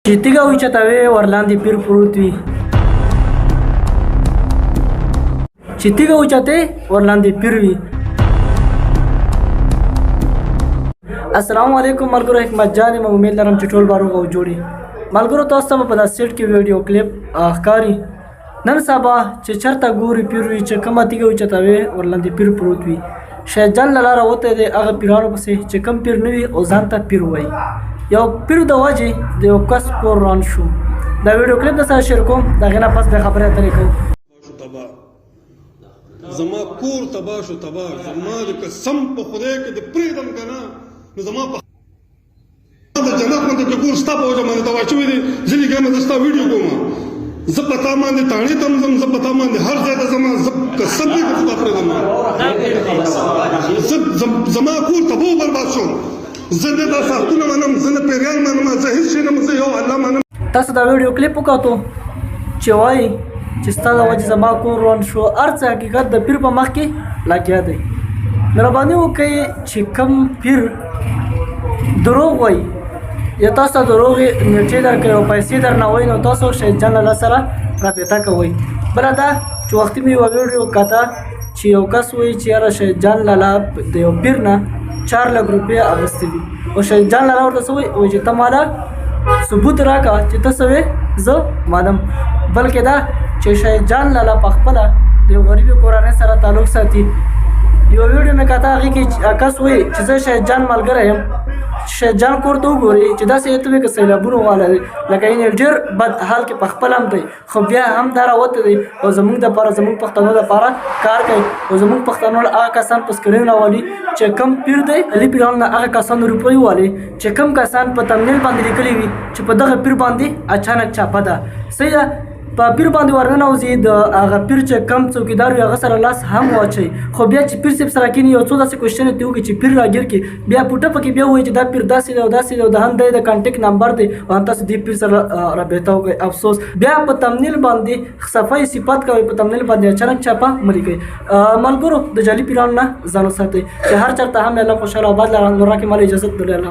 چې تیږه اوچتوې ورلاندې پیر پروت وي. چې تیږه اوچتې ورلاندې پیر وي. السلام علیکم ملګرو، حکمت جان یم. امید لرم چې ټول به روغ او جوړ یئ. ملګرو، تاسو ته به په دا سیټ کې ویډیو کلیپ ښکاري. نن سبا چې چرته ګوري پیر وي، چې کومه تیږه اوچتوې ورلاندې پیر پروت وي. شیطان جان له لاره وتی دی هغه پیرانو پسې چې کوم پیر نه وي او ځان ته پیر وایي. یو پیر د وجې د یو کس کور روان شو. دا ویډیو کلیپ در سره شیر کوم، د هغې نه پس بیا خبرې اترې کوو. زما کور تباه شو، تباه. زما د قسم په خدای کې د پرېږدم که نه نو زما په د جنت باندې چې کور ستا په وجه باندې تباه شوی دی، زه لګیا یم، زه ستا ویډیو کوم. زه په تا باندې تاڼې ته هم ځم، زه په تا باندې هر ځای ته ځم. زه قسم دی که خدا پرېږدم، زه زما کور تباه و برباد شو. زه نه دا ساختونه منم، زه نه پیریان منم، زه هیڅ شی نه منم، زه یو الله منم. تاسو دا ویډیو کلیپ وکتو چې وایي چې ستا د وجې زما کور روان شو. هر څه حقیقت د پیر په مخ کې لګیا دی. مهرباني وکړئ چې کوم پیر دروغ وایي یا تاسو ته دروغ نیټې درکوي او پیسې درنه وایي، نو تاسو شهید جان لالا سره رابطه کوئ. بله دا چې وختي مې یوه ویډیو کته چې یو کس وایي چې یاره شهید جان لالا د یو پیر نه 4 لک روپۍ اخیستې دي، او شهید جان لالا ورته څه وایي؟ وایي چې ته ماله ثبوت راکړه چې ته څه وې زه منم. بلکې دا چې شهید جان لالا په خپله د یو غریبې کورنۍ سره تعلق ساتي. یوه ویډیو مې کته، هغې کې کس وایي چې زه شهید جان ملګری یم. شهید جان کور ته وګورئ چې داسې ته وې که سیلابونو والا دی، لکه یعنې ډېر بد حال کې په خپله هم دی، خو بیا هم دا راوتی دی او زمونږ دپاره، زمونږ پښتنو دپاره کار کوي. او زمونږ پښتنو له هغه کسان په سکرین راولي چې کوم پیر دی، علي پیرانو نه هغه کسانو روپۍ والي چې کوم کسان په تمنیل باندې لیکلي وي چې په دغه پیر باندې اچانک چاپه ده. صحیح ده، په پیر باندې ورننوځي، د هغه پیر چې کم څوکیدار وي هغه سره لاس هم واچوي، خو بیا چې پیر صاحب سره کښېني یو څو داسې کوشچنې ترې وکړي چې پیر راګیر کړي، بیا پوټه پکې بیا ووایي چې دا پیر داسې دی او داسې دی او د هم دی د کانټیکټ نمبر دی او هم تاسو دې پیر سره رابطه وکړئ. افسوس، بیا په تمنیل باندې صفای صفت کوي، په تمنیل باندې اچانک چاپه مه لیکئ. ملګرو، د جعلي پیرانو نه ځان وساتئ. چې هر چېرته هم الله خوشحاله او آباد لره. نور راکړئ مال اجازت درلره.